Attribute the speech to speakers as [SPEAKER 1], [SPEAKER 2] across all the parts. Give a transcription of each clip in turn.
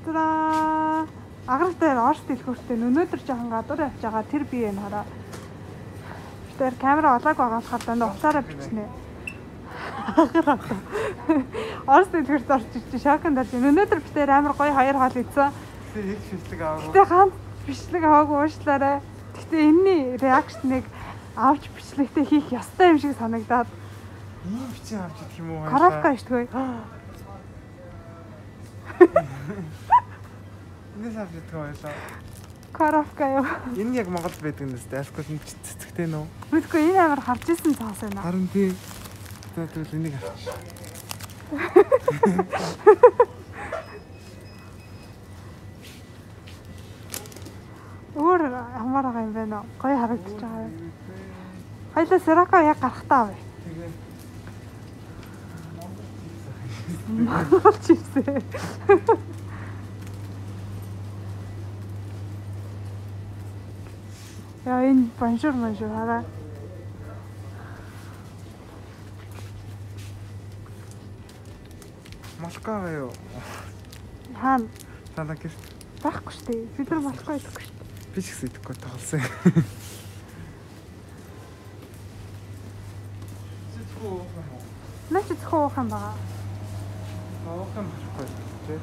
[SPEAKER 1] Таа. Агартай Орос дэлгүүртээ өнөөдөр жоохон гадуур явж байгаа тэр би энэ хараа. Тэр камера олоог байгаа болохоор дандаа утсаараа бичнэ. Агар одоо. Орос дэлгүүрт орж ирж шоконд орж. Өнөөдөр бид тэр амар гоё хоёр хоол идсэн.
[SPEAKER 2] Тэр их бичлэг аваагүй.
[SPEAKER 1] Гэтэ ганц бичлэг аваагүй уушлаарай. Гэтэ энэний реакшныг авч бичлэгтэй хийх ёстой юм шиг санагдаад.
[SPEAKER 2] Ийм бичиг авч идэх юм уу?
[SPEAKER 1] Коровка ишдгүй.
[SPEAKER 2] Энэс авч идэх юм байлаа.
[SPEAKER 1] Коровка юу?
[SPEAKER 2] Энэ яг Монголд байдаг юм зү. Альсгүй нь цэцэгтэй нөө.
[SPEAKER 1] Мэдгүй энэ амар харж исэн цаас байна.
[SPEAKER 2] Харин тий. За тэгвэл энийг авчих.
[SPEAKER 1] Өөр ямар байгаа юм бэ нөө? Гоё харагдаж байгаа юм. Хоёлаа Сирако яг гарахтаа авъя.
[SPEAKER 2] Тэгээ.
[SPEAKER 1] Монгол чипс. Яа энэ баншур маншур хараа.
[SPEAKER 2] Молоко юу?
[SPEAKER 1] Хаана?
[SPEAKER 2] Танаа гэрт
[SPEAKER 1] Байхгүй шүү дээ. Бид нар молоко идэхгүй шүү дээ.
[SPEAKER 2] Би ч гэсэн идэхгүй тоглосон. Зөвхөн уух юм уу?
[SPEAKER 1] Наа чи зөвхөн уух юм байгаа.
[SPEAKER 2] Уух юм харахгүй тий.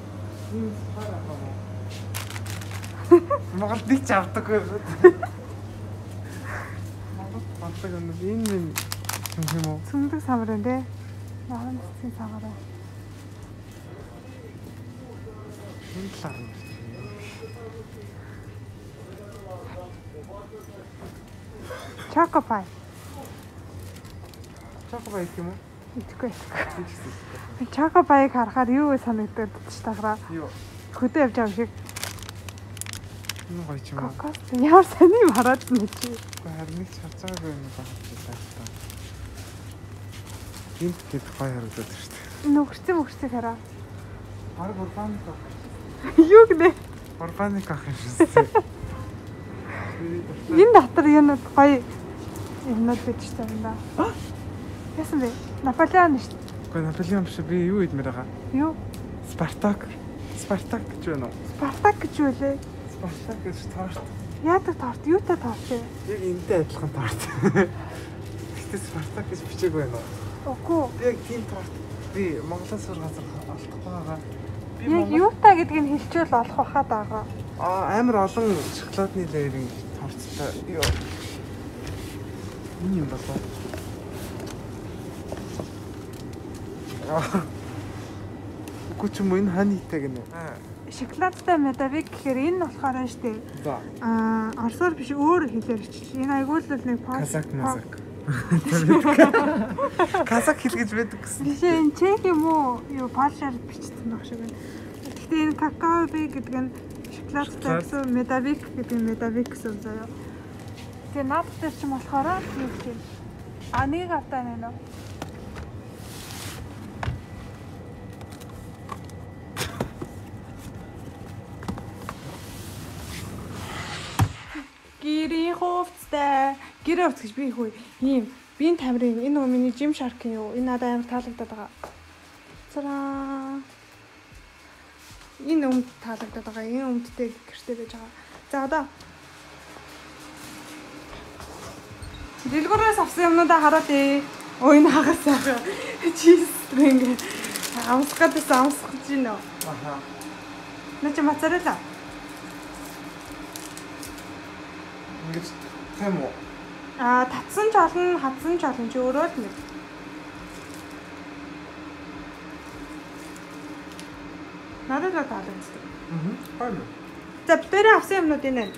[SPEAKER 2] Энэ хар авах юм уу? Монголд нэг ч авдаггүй. Монголд болдог юм. Энэ минь юм уу?
[SPEAKER 1] Цүндэг самар байна тий. Наран цэцгийн самар.
[SPEAKER 2] Энэ талаар юм.
[SPEAKER 1] Choco pie.
[SPEAKER 2] Choco pie гэх юм уу?
[SPEAKER 1] Идэхгүй. Choco pie-г харахаар юу санагддаг ч тахраа.
[SPEAKER 2] Юу?
[SPEAKER 1] Хөдөө явж байгаа юм шиг.
[SPEAKER 2] Энэ гоё ч юм уу?
[SPEAKER 1] Кокос ямар сони юм хараад байна чи.
[SPEAKER 2] Үгүй харин нэг ч харж байгаагүй юм байна та. Энд хэд гоё харагдаад байна шүү дээ.
[SPEAKER 1] Энэ өгөрцөн өгөрцөг хараа.
[SPEAKER 2] Бараг органик ах.
[SPEAKER 1] Юу гинэ?
[SPEAKER 2] Органик ах юм шиг.
[SPEAKER 1] Энэ дотор юунууд гоё юмнууд байж таа юм да. Яасан бэ? Наполеон шүү дээ.
[SPEAKER 2] Үгүй Наполеон биш би юу идмээр байгаа?
[SPEAKER 1] Юу?
[SPEAKER 2] Спартак. Спартак гэж байна уу?
[SPEAKER 1] Спартак гэж юу лээ?
[SPEAKER 2] Спартак гэж торт.
[SPEAKER 1] Яадаг торт? Юутай торт вэ?
[SPEAKER 2] Яг энэтэй адилхан торт. Гэтэ Спартак гэж бичээгүй байна уу?
[SPEAKER 1] Үгүй.
[SPEAKER 2] Би яг тийм торт би Монголоос өөр газар олдохгүй байгаа. Би
[SPEAKER 1] Яг юутай гэдгийг нь хэлчихвэл олох байхаа даа.
[SPEAKER 2] Аа амар олон шоколадны леерийн торттой. Йоо. Энэ юм болов. Аа. Үгүй ч юм уу энэ ханийтай гинэ.
[SPEAKER 1] Шоколадтай медовик гэхээр энэ болохоор нь шүү дээ.
[SPEAKER 2] За.
[SPEAKER 1] Аа, орсоор биш өөр хэлээр ичлээ. Энэ айгуул л нэг
[SPEAKER 2] Казак мазак. Казак хэл гэж байдаг гэсэн.
[SPEAKER 1] Биш энэ чех юм уу? Юу польшаар бичсэн байх шиг байна. Гэхдээ энэ какао би гэдэг нь шоколадтай гэсэн медовик гэдэг нь медовик гэсэн заяа. Тэгээ наад дээр ч юм болохоор юу гэх юм. А нэг автаа нэ нөө. Гэрийн хувцастай. Гэрээ хувцас гэж би хүү. Ийм биеийн тамирын энэ нөгөө миний Gym Shark-ын юу? Энэ надад амар таалагдаад байгаа. Цараа. Энэ өмд таалагдаад байгаа. Энэ өмдтэй гэртээ байж байгаа. За одоо дэлгүүрээс авсан юмнуудаа хараад ээ. Өө энэ хагас сайхан. Чиз стринг. Амсах гэдээс амсах гэж байна уу?
[SPEAKER 2] Аха.
[SPEAKER 1] Наа чи моцарелла.
[SPEAKER 2] Ингэж тийм үү?
[SPEAKER 1] Аа татсан ч олон, хатсан ч олон чи өөрөө л мэд. Надад л таалагддаг.
[SPEAKER 2] Аа. Гоё.
[SPEAKER 1] За бид авсан юмнууд энэ.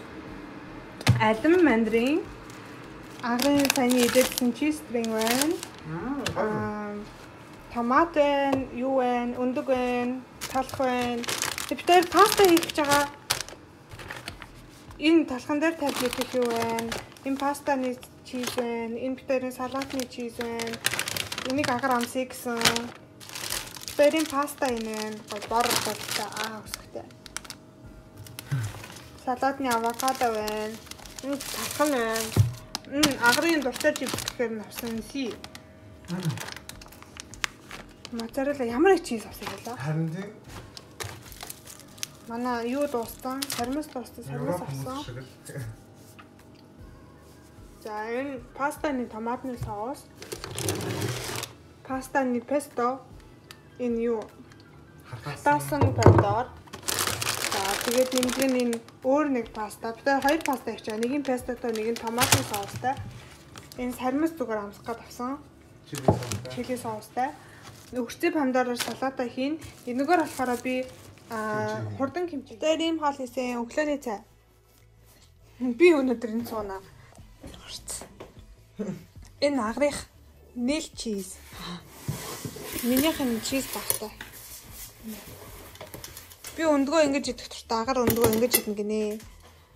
[SPEAKER 1] Алим мандрин, агрын саяны идэгсэн чиз стринг байна.
[SPEAKER 2] Аа.
[SPEAKER 1] Томат байна, юу байна, өндөг байна, талх байна. Тэг бид хоёр паста хийх гэж байгаа. Энэ талхан дээр тавьж идэх юу байна? Энэ пастаны чиз байна. Энэ бид хоёрын салатны чиз байна. Энийг агар амсъя гэсэн. Бид хоёрын паста энэ байна. Гой бор бодтой аа өсөхтэй. Салатны авокадо байна. Энэ талхан байна. Энэ агрын дуртай чипс гэхээр нь авсан си. Моцарелла ямар их чиз авсан юм бэ?
[SPEAKER 2] Харин тийм.
[SPEAKER 1] Манай юу дууссан? Сармис дууссан, сармис авсан. За энэ пастаны томатны соус. Пастаны песто. Энэ юу? Хатаасан помидор. За тэгээд нэмдэг нь энэ өөр нэг паста. Бид хоёр паста хийж байгаа. Нэг нь пестотой, нэг нь томатны соустай. Энэ сармис зүгээр амсах гээд авсан.
[SPEAKER 2] Чили соустай.
[SPEAKER 1] Чили соустай. Өгөрцөө помидороор салата хийн. Энэгээр болохоор би хурдан кимчи. Тэр ийм хоол хийсэн өглөөний цай. Би өнөөдөр энэ сууна. Хурц. Энэ агрих нэл чиз. Минийх нь чиз багтай. Би өндгөө ингэж идэх дуртай. Агаар өндгөө ингэж идэнэ гинэ.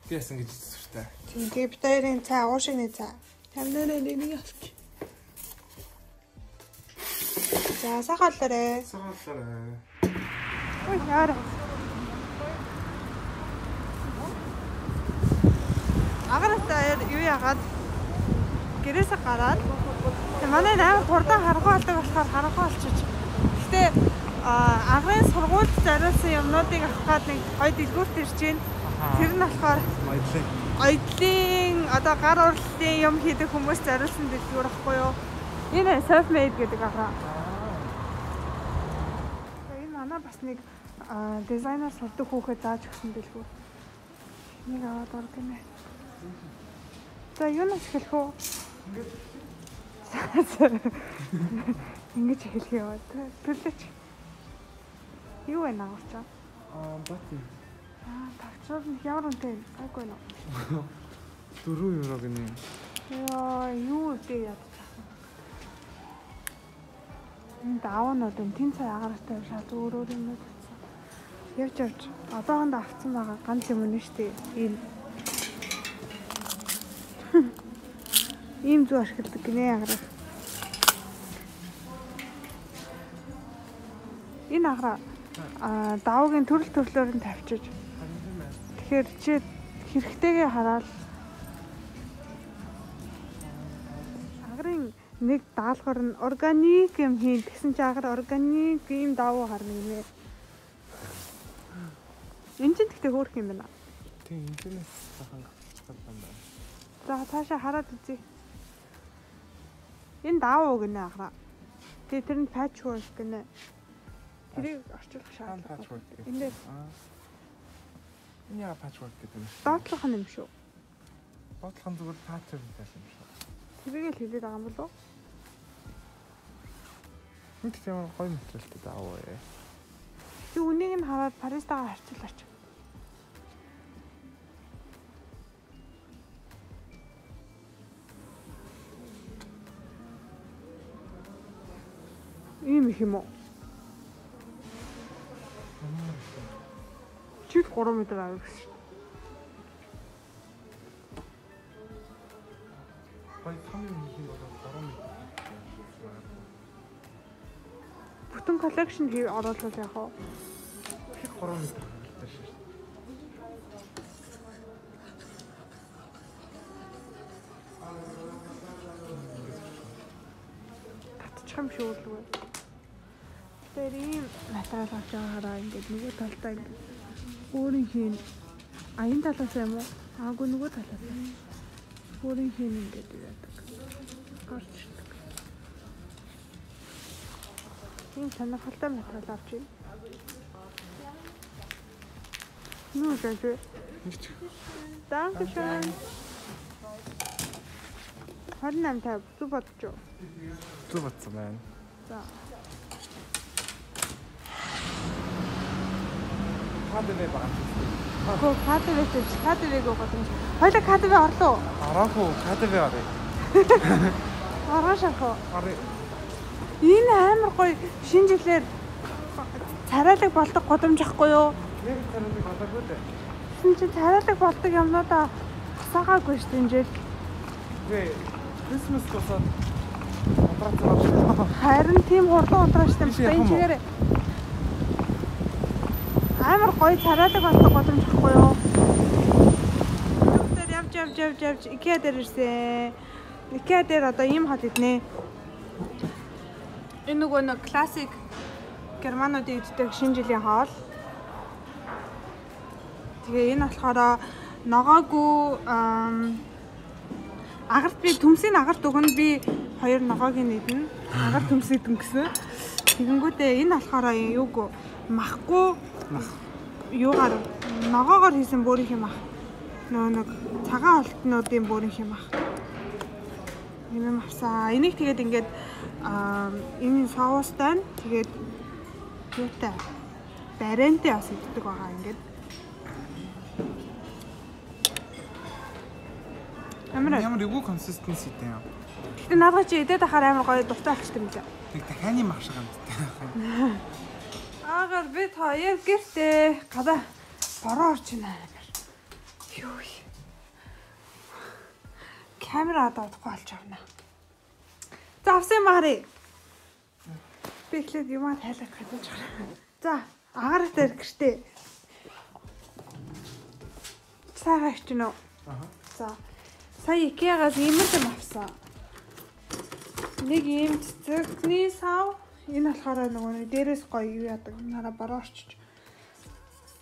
[SPEAKER 2] Би бас ингэж идэх дуртай.
[SPEAKER 1] Тийм. Тэгээ бид хоёрын цай, уушигны цай. Тамнараа нэг авчих. За, сайхан хоолоорой.
[SPEAKER 2] Сайхан хоолоорой.
[SPEAKER 1] Ой, яараа. Агартай юу яагаад гэрээсээ гараад тэг манай амар хурдан харанхуй болдог болохоор харанхуй болчих. Гэтэ агарын сургуульд зориулсан юмнуудыг авах гад нэг гоё дэлгүүрт ирж байна. Тэр нь болохоор оёдлын одоо гар урлалын юм хийдэг хүмүүс зориулсан дэлгүүр ахгүй юу? Энэ self made гэдэг агаа. Энэ манай бас нэг дизайнер сурдаг хүүхэд зааж өгсөн дэлгүүр. Нэг аваад ор гинэ. За юунаас эхлэх үү? Ингэж эхлэх юм. Тэрлэч. Юу вэ наагч?
[SPEAKER 2] Бати.
[SPEAKER 1] Тавчрал нь ямар үнэтэй вэ? Гайгүй нөө.
[SPEAKER 2] 4 евро гинэ.
[SPEAKER 1] Яа, юу вэ ядчих. Энэ даваанууд энэ тэн цай агартай шал өөр өөр юмнууд авсан. Явж явж одоохондоо авцсан байгаа ганц юм нь шүү дээ. Энэ. Ийм зүг ашигладаг гинэ агарах. Энэ агараа даваагийн төрөл төрлөөр нь тавьчих. Тэгэхээр чи хэрэгтэйгээ хараад агарын нэг даалгавар нь органик юм хийн. Тэгсэн чи агар органик ийм давуу харна гинэ. Энэ чинь тэгтээ хөөрх юм байна.
[SPEAKER 2] Тийм, энэс сайхан гацсан байна.
[SPEAKER 1] За цаашаа хараад үзье. Энэ давуу гинэ агараа. Тэгээ тэр нь patchwork гинэ. Тэрийг орчуулах шаардлага. Энэ дээр.
[SPEAKER 2] Энэ яа patchwork гэдэг юм.
[SPEAKER 1] Доотлох нь юм шүү.
[SPEAKER 2] Доотлох нь зүгээр pattern байсан юм шүү.
[SPEAKER 1] Тэрийг л хэлээд байгаа юм болов уу?
[SPEAKER 2] Энд тийм ямар гоё материалтай давуу ээ.
[SPEAKER 1] Чи үнийг нь хараад Паристайгаа харьцуулаач. Ийм их юм уу? Чиг 3 м авах гэсэн.
[SPEAKER 2] Гоё том юм хийх юм бол 3 м.
[SPEAKER 1] Бүтэн коллекшн хий оруулах яах вэ?
[SPEAKER 2] Чиг 3 м хангалттай шүү.
[SPEAKER 1] Татчих юм шиг үлгүй. Тэр ийм материал авч байгаагаараа ингээд нөгөө талдаа ингээд өөрийн хийн аян талаас юм уу? Аагүй нөгөө талаас. Өөрийн хийн ингээд яадаг. Гарч ирдэг. Тийм сонирхолтой материал авч байна. Нүг гэж. Dankeschön. 28 50 зүг бодож юу?
[SPEAKER 2] Зүг бодсон байна.
[SPEAKER 1] За.
[SPEAKER 2] КДВ байгаа.
[SPEAKER 1] Гөө КДВ гэж КДВ-г боломж. Хоёлаа КДВ орлоо.
[SPEAKER 2] Ороогүй КДВ оръё.
[SPEAKER 1] Ороо шах уу?
[SPEAKER 2] Оръё.
[SPEAKER 1] Энэ амар гоё шинэ жилээр царайлаг болдог гудамж ахгүй юу?
[SPEAKER 2] Яг царайлаг болоогүй дээ.
[SPEAKER 1] Тэгсэн чинь царайлаг болдог юмнуудаа хасаагаагүй шүү дээ энэ жил.
[SPEAKER 2] Үгүй Christmas дуусаад унтраацсан байна.
[SPEAKER 1] Харин тийм хурдан унтраа шүү дээ. Энэ чигээрээ амар гоё царайлаг болдог гудамж ахгүй юу? Тэр явж явж явж явж IKEA дээр ирсэн. IKEA дээр одоо ийм хол иднэ. Энэ нөгөө нэг классик германуудын иддэг шинэ жилийн хоол. Тэгээ энэ болохоор ногоогүй агарт би төмсийн агарт өгнө, би хоёр ногоог нь идэнэ. Агар төмс идэн гэсэн. Тэгэнгүүтээ энэ болохоор юугүй махгүй юугаар ногоогоор хийсэн бөөрийнх юм ах. Нөгөө нэг цагаан олтнуудын бөөрийнх юм ах. Юм авсаа. Энийг тэгээд ингээд энэ соустай нь тэгээд юутай бариантай бас иддэг байгаа ингээд.
[SPEAKER 2] Ямар эвгүй консистенситэй юм.
[SPEAKER 1] Гэтэ наадах чи идээд ахаар амар гоё дуртай болчихсон юм лээ.
[SPEAKER 2] Тэг дахианы мах шиг амттай байх юм.
[SPEAKER 1] Агаар бид хоёр гэртээ гадаа бороо орж байна амар. Юу. Камера одоодохгүй олж авна. За авсан юм харъя. Би эхлээд юмаа тайлах гэж байгаа. За агаар дээр гэртээ. Цагаа хичнэ үү?
[SPEAKER 2] Аа.
[SPEAKER 1] За. Сая Икеагаас ийм л юм авсан. Нэг ийм цэцэгний сав. Энэ болохоор нөгөө дээрээс гоё юу яадаг. Нараа бороо орчиж.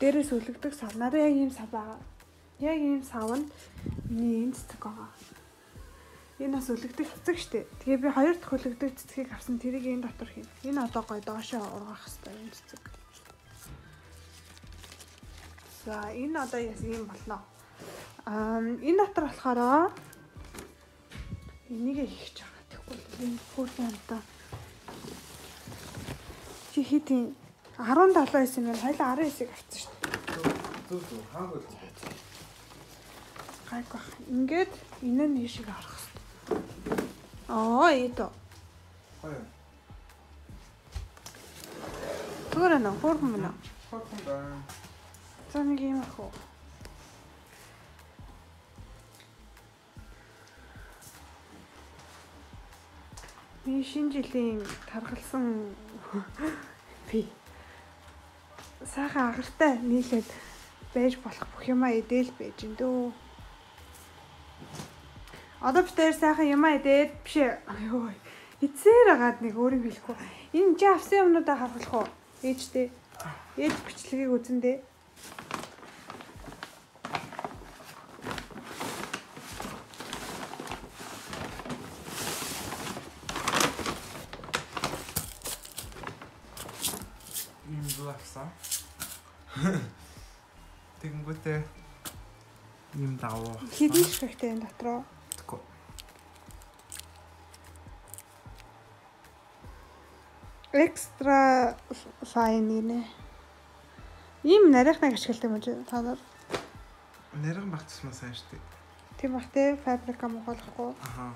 [SPEAKER 1] Дээрээс үлгдэг сав. Надад яг ийм сав байгаа. Яг ийм сав нь миний энэ цэцэг байгаа. Энэ бас үлгдэг цэцэг штэ. Тэгээ би хоёр дахь үлгдэг цэцгийг авсан. Тэрийг энэ дотор хийн. Энэ одоо гоё доошоо ургах хэвээр энэ цэцэг. За энэ одоо яс ийм болно. Энэ дотор болохоор энийг хийх гэж байгаа. Тэгэхгүй бол энэ хөөрхөн амтаа. Чи хэдийн 17 байсан юм байна. Хоёлаа 19-ийг авсан шүү дээ.
[SPEAKER 2] Зүг зүг хаагүй.
[SPEAKER 1] Гайг бах. Ингээд энэ нь ийшээ орох хэрэгтэй. Аа, ийдо.
[SPEAKER 2] Хоёр.
[SPEAKER 1] Зүгээр нэ, хөөрхөн мөн үү?
[SPEAKER 2] Хөөрхөн байна.
[SPEAKER 1] За нэг юм ах уу. Би шинэ жилийн таргалсан би сайхан агартай нийлээд байж болох бүх юмаа идээл байж ин дөө. Одоо бид хоёр сайхан юмаа идээд биш ээ. Йоо. Эцээр агаад нэг өөр юм хэлэхгүй. Энэ чи авсан юмнуудаа харуулах уу? Ээжтэй. Ээж бичлэгийг үзэн дээ.
[SPEAKER 2] Ийм зүйл авсан. Тэгэнгүүтээ ийм давуу.
[SPEAKER 1] Хэдэн ширхэгтэй энэ дотроо?
[SPEAKER 2] Тэгэхгүй.
[SPEAKER 1] Extra fine гинэ. Ийм нарийнхныг ашигладаг юм чи та нар.
[SPEAKER 2] Нарийн баг тусмаа сайн штэ.
[SPEAKER 1] Тийм бах те фабрика мухалахгүй.
[SPEAKER 2] Аха.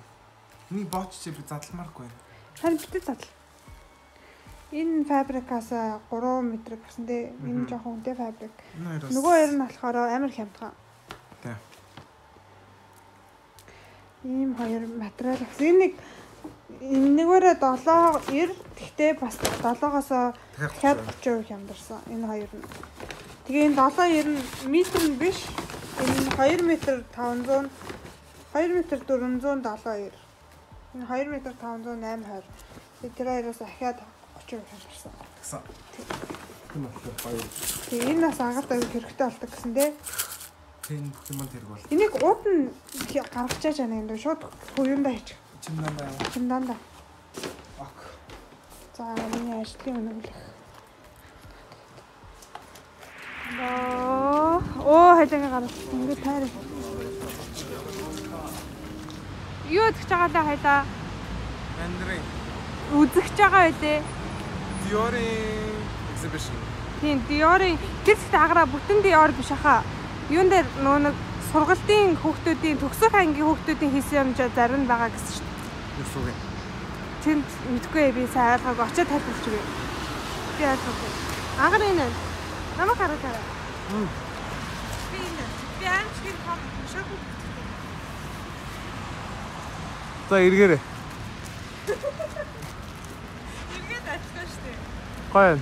[SPEAKER 2] Миний бооч чи би задлмааргүй байна.
[SPEAKER 1] Харин битээ задал. Энэ фабрикаас 3 м авсан те. Энэ жоохон үнэтэй фабрик. Нөгөө хоёр нь болохоор амар хямдхан.
[SPEAKER 2] Тийм.
[SPEAKER 1] Ийм хоёр материал авсан. Энэ нэг энэгээрээ 7 90 тэгтээ бас 7-оос дахиад 30% хямдарсан. Энэ хоёр нь. Тэгээ энэ 7 90 метр нь биш. Энэ 2 м 500 2 м 472. Энэ 2 м 508 20. Тэгээ тэр хоёроос дахиад 30% хямдарсан.
[SPEAKER 2] Тэгсэн. Тийм болохоор гоё.
[SPEAKER 1] Тэгээ энэ бас агарт аяг хэрэгтэй болдог гэсэн тий.
[SPEAKER 2] Тийм бүх юм тэрэг бол.
[SPEAKER 1] Энийг ууд нь гаргачааж байна юм даа. Шууд хуюндаа хийчих.
[SPEAKER 2] Чимдандаа.
[SPEAKER 1] Чимдандаа.
[SPEAKER 2] Ок.
[SPEAKER 1] За миний ажлын өнөглөх. Оо хайлангаа гарах. Ингээд тайраа. Юу үзэж байгаа лээ хайлаа?
[SPEAKER 2] Мандарин.
[SPEAKER 1] Үзэж байгаа байлээ.
[SPEAKER 2] Dior-ийн exhibition.
[SPEAKER 1] Тийм, Dior-ийн тэр зэгт агараа бүтэн Dior биш хаа. Юун дээр нөө нэг сургалтын хүүхдүүдийн төгсөх ангийн хүүхдүүдийн хийсэн юм жаа зарим нь байгаа гэсэн шүү дээ.
[SPEAKER 2] Юу сүг юм?
[SPEAKER 1] Тэнд мэдгүй би сайн ойлгоогүй очиод тайлбарлаж өгье. Би ойлгоогүй. Агар энэ. Намайг хараа хараа. Би энэ. Би аимшигын том шок.
[SPEAKER 2] За эргээрэй.
[SPEAKER 1] Эргээд ажиллаа шүү дээ.
[SPEAKER 2] Гоё.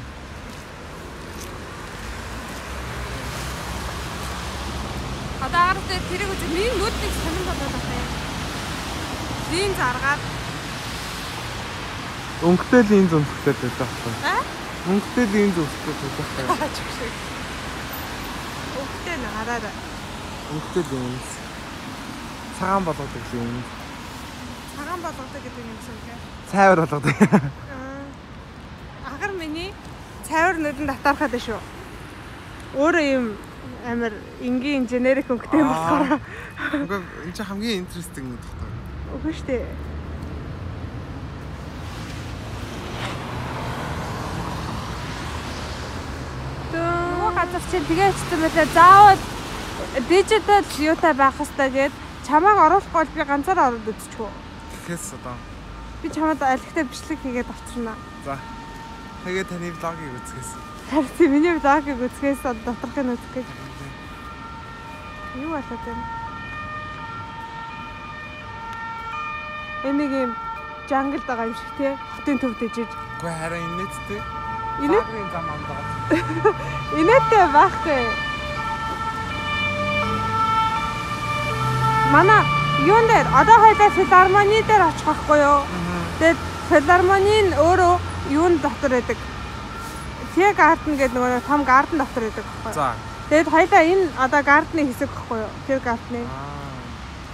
[SPEAKER 1] Одоо агаар дээр тэрийг үзэх миний нүднийг сонин болоод байна юм. Линз аргаад
[SPEAKER 2] Өнгөтэй линз өмсөхтэй байдаг байхгүй.
[SPEAKER 1] Аа?
[SPEAKER 2] Өнгөтэй линз өмсөхтэй байдаг байхгүй.
[SPEAKER 1] Чиг шиг. Өнгөтэй нэ хараарай.
[SPEAKER 2] Өнгөтэй линз. Цагаан болгодог линз.
[SPEAKER 1] Цагаан болгодог гэдэг юм шиг лээ.
[SPEAKER 2] Цайвар болгодог.
[SPEAKER 1] Агар миний цайвар нүдэнд татаархаад байна шүү. Өөрөө юм амар энгийн generic өнгөтэй юм болохоор.
[SPEAKER 2] Үгүй энэ чинь хамгийн interesting юм багтаа.
[SPEAKER 1] Үгүй шүү дээ. Нөгөө газар чинь тэгээ очсон байлаа. Заавал digital юутай байх хэвээр гээд чамааг оруулахгүй бол би ганцаараа ороод үзчихв.
[SPEAKER 2] Тэгэхээс одоо
[SPEAKER 1] би чамд алигтай бичлэг хийгээд авчирна.
[SPEAKER 2] За. Тэгээ таны vlog-ыг үзэхээс.
[SPEAKER 1] Харин тийм миний vlog-ыг үзэхээс доторхыг үзэх гэж. Юу болоод байна? Энэ нэг юм jungle байгаа юм шиг тий. Хотын төвд ижиж.
[SPEAKER 2] Үгүй харин инээдтэй.
[SPEAKER 1] Инээд
[SPEAKER 2] зам ам байгаа.
[SPEAKER 1] Инээдтэй байхгүй. Манай юун дээр одоо хоёлаа филармони дээр очих байхгүй юу? Тэгээд филармони нь өөрөө юун дотор байдаг. Tiergarten гэдэг нөгөө том garden дотор байдаг байхгүй юу?
[SPEAKER 2] За.
[SPEAKER 1] Тэгээд хоёлаа энэ одоо garden-ы хэсэг байхгүй юу? Tiergarten-ы.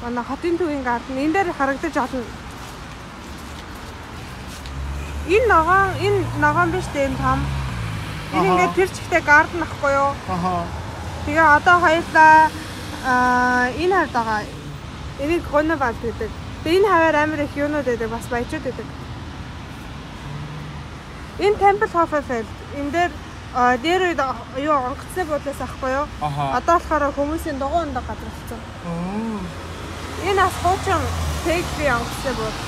[SPEAKER 1] Манай хотын төвийн garden энэ дээр харагдаж олно. Энэ ногоон биш дээ, энэ том. Энэ ингээд тэр чигтээ garden ахгүй юу?
[SPEAKER 2] Аха.
[SPEAKER 1] Тэгээ одоо хоёлаа энэ хавьд байгаа. Энийг Гонобалд гэдэг. Тэгээ энэ хаваар амар их юунууд байдаг, бас баячууд байдаг. Энэ Tempelhofer Feld. Энэ дээр дээр үед юу онгоцны буудлаас ахгүй юу? Одоо болохоор хүмүүсийн дугуй ундаг газар болсон. Энэ бас хуучин Tegel онгоцны буудал.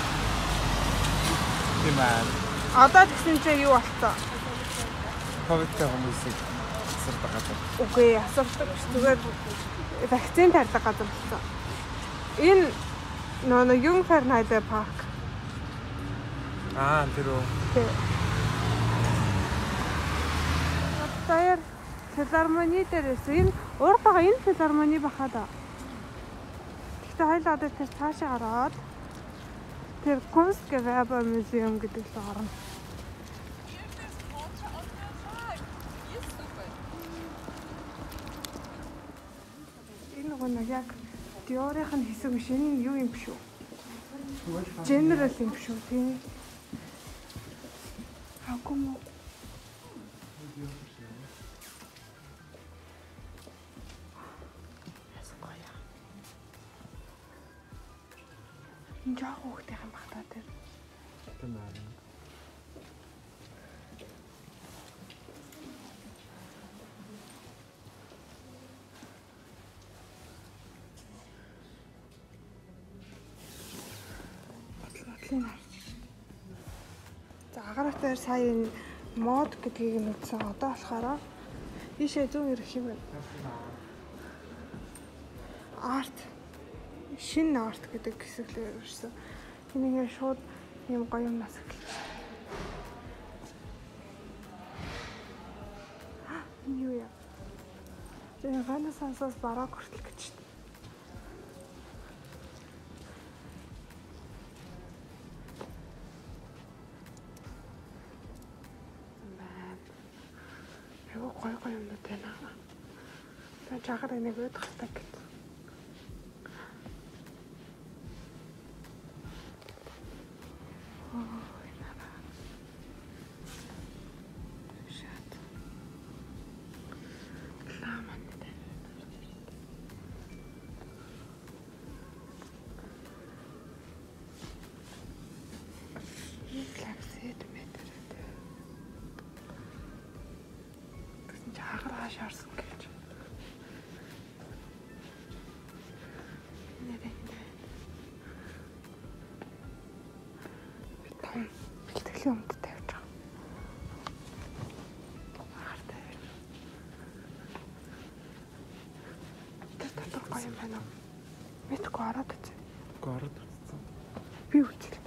[SPEAKER 2] Тийм аа.
[SPEAKER 1] Одоо тэгсэн чинь юу болцсон?
[SPEAKER 2] Ковидтай хүмүүсийг асардаг газар.
[SPEAKER 1] Үгүй, асардаг биш. Зүгээр вакцин тарьдаг газар болсон. Энэ нөгөө Jungfernheide парк.
[SPEAKER 2] Аа, тэр үү.
[SPEAKER 1] Тий. Даяар филармони дээр ирсэн. Энэ урд байгаа энэ филармони баха да. Гэхдээ хоёул одоо тэр цаашаа гараад тэр Kunstgewerbemuseum гэдэг л орно. Энэ нөгөө нэг яг Dior-ийн хэсэг биш, энэ юу юм биш үү? General юм биш үү, тийм. Хаагүй мó. Энэ жоох хүүхдийн юм баг та тэр.
[SPEAKER 2] Тийм ээ.
[SPEAKER 1] Бодлын харж. За агаратаар сая энэ мод гэдгийг нь үзсэн. Одоо болохоор ийшээ зүүн ирэх юм байна. Арт шинэ арт гэдэг хэсэг л ирсэн. Энэ ингээ шууд юм гоё юмнаас эхэлж байна. Энэ юу яа? Тэгээ Ренессансаас бараг хүртэл гэж байна. Айгуу гоё гоё юмнууд байна. Тэгээ чагаар энийг уудахтай гэж. Шаарсан гэж. Нэрээ. Би том бэлтгэлийн өмд тавьж байгаа. Агаар тавьж. Тэр дотор гоё юм байна уу? Мэдгүй ороод үзье.
[SPEAKER 2] Үгүй ороод үзсэн.
[SPEAKER 1] Би үзэл.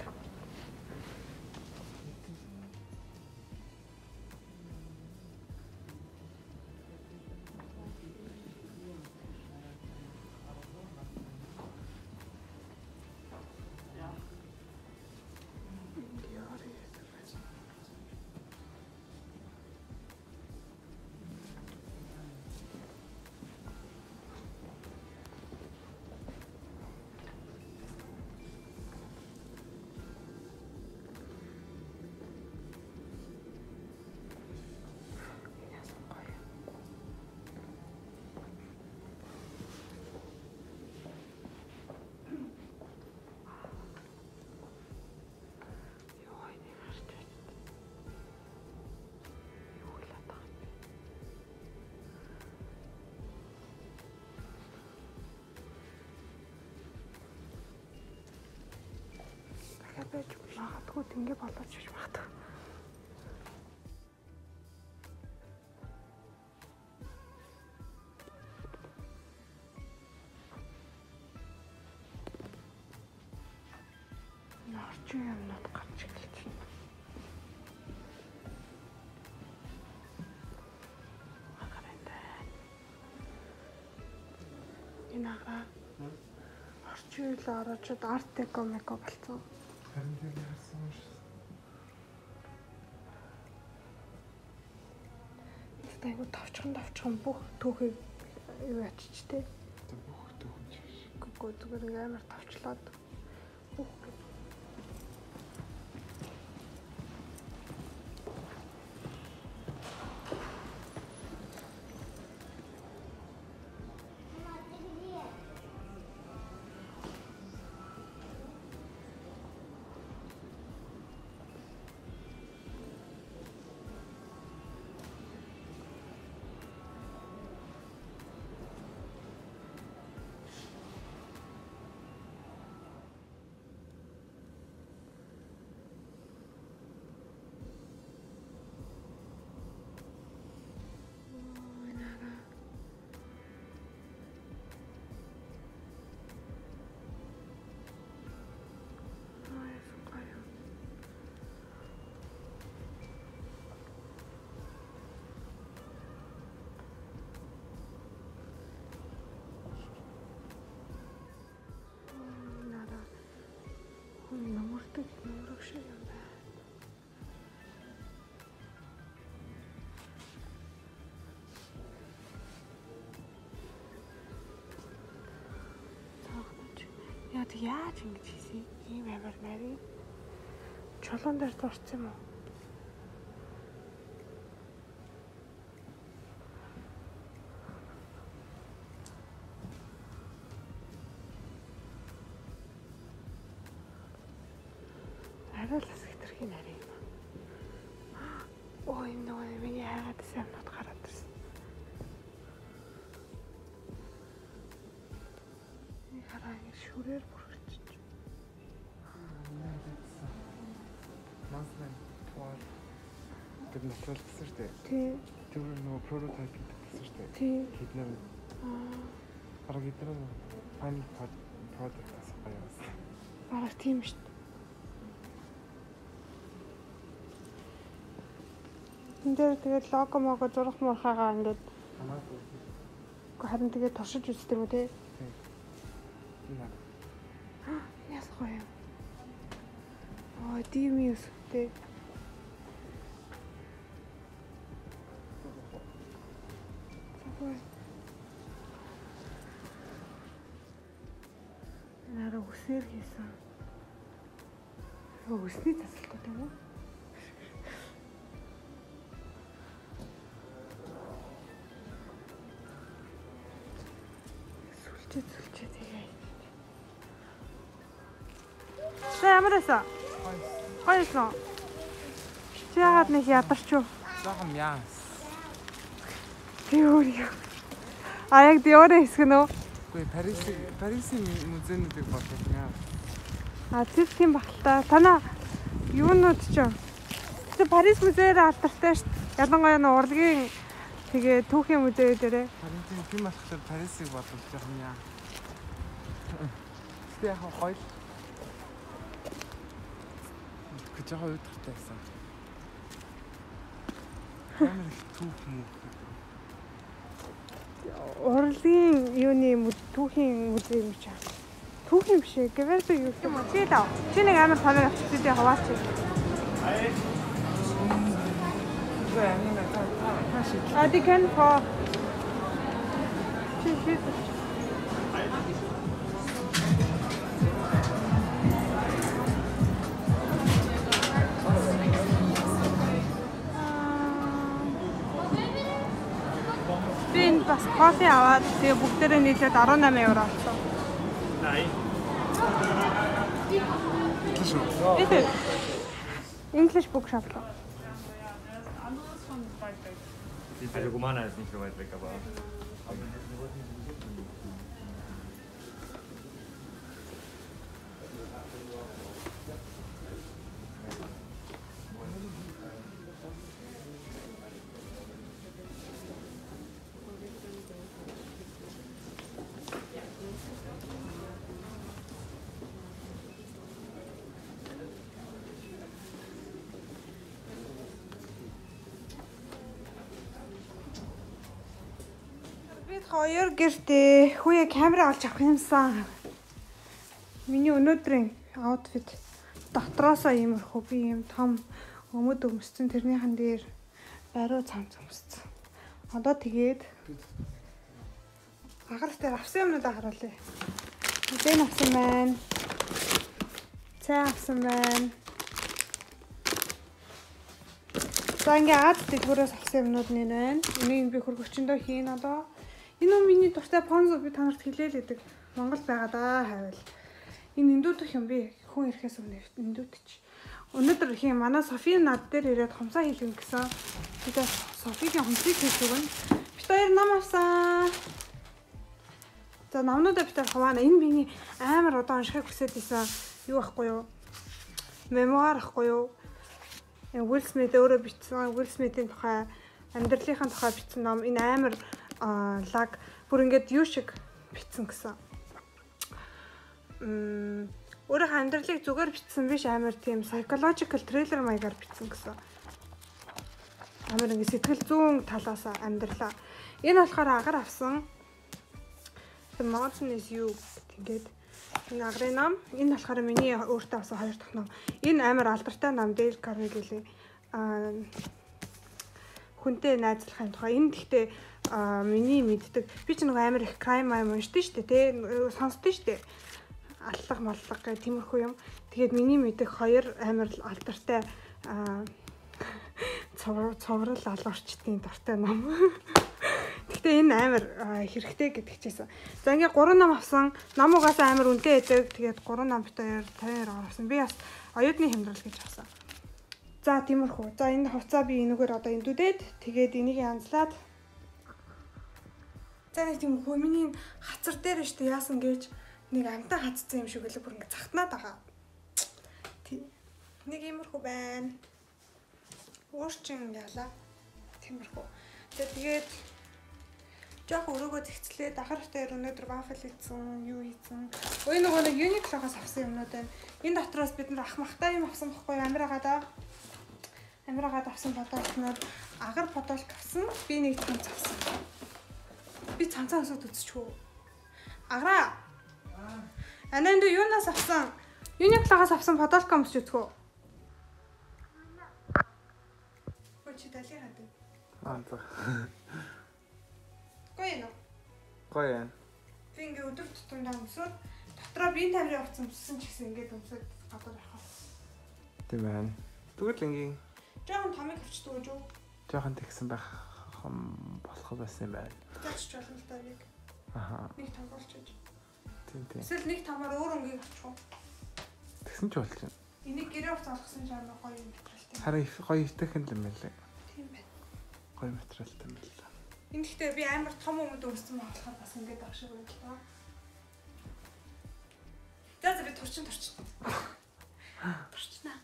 [SPEAKER 1] байж магадгүй, тэнгээ болооч гэж магадгүй. Орчин юмнууд гарч эхэлж байна. Агаар энэ. Энэ агаар. Орчин үйл ороочод арт деко меко болсон.
[SPEAKER 2] Харин тэр харсан юм шиг.
[SPEAKER 1] Тэт айгу товчхон бүх түүхийг юу ячиж тээ.
[SPEAKER 2] Бүх түүх юм шиг.
[SPEAKER 1] Үгүй зүгээр ингээ амар товчлоод бүх нөмрөх шиг юм байна. Цаагнаж. Яа тэг яаж ингэж хийсэн? Ийм амар нарийн. Чулуун дээр зурсан юм уу? Арай л бас хэтэрхий нарийн юм. Оо энэ нөгөө миний хайгаад байсан юмнууд гараад ирсэн. Нэг хараа ингэ шүрээр бүрхэрч.
[SPEAKER 2] Масна туар гэдэг материал гэсэн шүү дээ.
[SPEAKER 1] Тий.
[SPEAKER 2] Тэр нөгөө прототип гэдэг гэсэн шүү дээ.
[SPEAKER 1] Тий.
[SPEAKER 2] Тэднэр бараг эдгээр final product гэсэн гоё юм.
[SPEAKER 1] Бараг тийм шүү дээ. Энд дээр тэгээд лого мого зурх мурхаагаа ингээд
[SPEAKER 2] хамаагүй.
[SPEAKER 1] Харин тэгээд туршиж үздэг юм уу те?
[SPEAKER 2] Тийм.
[SPEAKER 1] Яс гоё юм. Аа, тийм юм сүтээ. Нараа үсээр хийсэн. Үсний засалтууд юм уу? Сүлжээ тэгээ. За ямар байсан? Гоё байсан. Чи яагаад нэг ядарч юу?
[SPEAKER 2] Жоохон яас.
[SPEAKER 1] Би өөр юу? А яг Диорын хэсэг нь үү?
[SPEAKER 2] Үгүй Парисын музейнүүдийг бодох юм.
[SPEAKER 1] А тэр тийм багтал та. Танаа юунууд ч юм. Тэр Парис музейээр алдартай шүү дээ. Ялангуяа нь урлагийн тэгээ түүхийн музей дээрээ.
[SPEAKER 2] Харин тийм болохоор Парисыг бодвол жоохон яа. Гэтэ яг гоё л. Гэхдээ жоохон уйдгартай байсан. Амар их түүх мөх.
[SPEAKER 1] Урлагийн юуны түүхийн музей юм чи. Түүхийн биш ээ. Гэвэрдэ юу юм уу? Чи лав. Чи нэг амар томыг авчихсан тий хаваач. А ди кэн фо. Чи чи. Би энэ бас кофе аваад тэгээ бүгдээрээ нийлээд 18 евро олсон. English bookshop лоо.
[SPEAKER 3] Also Romana ist nicht so weit weg, aber.
[SPEAKER 1] Бид хоёр гэртээ хүүе камера олж авах юмсан. Миний өнөөдрийн outfit дотроосоо иймэрхүү би ийм том өмд өмссөн, тэрнийхэн дээр бариу цамц өмссөн. Одоо тэгээд агаар дээр авсан юмнуудаа харуулъя. Мэдэн авсан байна. Цай авсан байна. За ингээ Аз дэлгүүрээс авсан юмнууд нь байна. Энийг би хөргөчөндөө хийн одоо. Энэ нь миний дуртай понзо, би та нарт хэлээл гэдэг. Монгол байгаа даа хайвал. Энэ эндүүдэх юм, би хүн ирэхээс өмнө эндүүдч. Өнөөдөр хин манай Софи над дээр ирээд хумсаа хийлгэн гэсэн. Тэгээд Софигийн хумсыг хийж өгнө. Бид хоёр ном авсан. За номнуудаа бид хоёр хуваана. Энэ миний амар удаан уншихыг хүсээд исэн юу ахгүй юу? Мемуар ахгүй юу? Уилл Смит өөрөө бичсэн, Уилл Смитийн тухай, амьдралынхаа тухай бичсэн ном. Энэ амар лаг бүр ингээд юу шиг бичсэн гэсэн. Өөрийнхөө амьдралыг зүгээр бичсэн биш, амар тийм psychological thriller маягаар бичсэн гэсэн. Амар ингээд сэтгэл зүүн талаас амьдралаа. Энэ болохоор агаар авсан. The Mountain is You ингээд энэ агарын ном. Энэ болохоор миний өөртөө авсан хоёр дахь ном. Энэ амар алдартай ном, Dale Carnegie-ийн хүнтэй найзлахын тухай. Энэ гэхдээ миний мэддэг. Би ч нэг амар их crime юм уншдээ шүү дээ, тэ сонсдөө шүү дээ. Аллах маллах гэх тиймэрхүү юм. Тэгээд миний мэддэг хоёр амар алдартай цоврал алуурчдын дуртай ном. Гэхдээ энэ амар хэрэгтэй гэдэг чийсэн. За ингээ 3 ном авсан. Ном угаасаа амар үнэтэй байдаг. Тэгээд 3 ном бит хоёр 52 авсан. Би бас оюутны хямдрал гэж авсан. За тиймэрхүү. За энэ хувцаа би энэгээр одоо эндүүдээд тэгээд энийг янзлаад. За нэг тийм хөө миний хацар дээр шүү дээ, яасан гэж нэг амтан хацсан юм шиг үлээ, бүр ингээ захтнаад байгаа. Тий. Нэг иймэрхүү байна. Уурчин ялаа. Тиймэрхүү. Тэгээд жоох өрөөгөө зэгцлээ. Дахар дээр өнөөдөр вафл идсэн, юу хийсэн. Ой нөгөө нэг Uniqlo-гоос авсан юмнууд байна. Энэ дотроос бид нар ах махтай юм авсан бохгүй амираагаад. Амираагаад авсан бодолтнууд агар бодолт авсан. Би нэг цамц авсан. Би цамцаа өсөд үзчихв. Аграа. Анаа энэ юунаас авсан? Uniqlo-гоос авсан бодолт өмсч үзэх үү? Ой чи дали хад.
[SPEAKER 2] Аа за.
[SPEAKER 1] Гоё юм уу?
[SPEAKER 2] Гоё юм.
[SPEAKER 1] Би ингээ өдөр тутамдаа өмсөд дотроо биеийн тамирын хувцас өмссөн ч гэсэн ингээд өмсөд гадуур орох.
[SPEAKER 2] Тийм байна. Тэгвэл ингийн
[SPEAKER 1] жоохон томыг авчдаг гэж үү?
[SPEAKER 2] Жоохон тэгсэн байх болох байсан юм байна.
[SPEAKER 1] Заач болно л да нэг.
[SPEAKER 2] Аха.
[SPEAKER 1] Нэг томруулчих.
[SPEAKER 2] Тийм тийм.
[SPEAKER 1] Эсвэл нэг томоор өөр өнгийг авчих уу?
[SPEAKER 2] Тэгсэн ч болж байна.
[SPEAKER 1] Энийг гэрээ хувцас олгосон ч амар гоё юм материалтай.
[SPEAKER 2] Харин гоё итэхэн л юм байлээ.
[SPEAKER 1] Тийм байна.
[SPEAKER 2] Гоё материалтай юм байна.
[SPEAKER 1] Энэ гэхдээ би амар том өмд өмссөн болохоор бас ингээд ах шиг байна л да. За за би турчин. Турчнаа.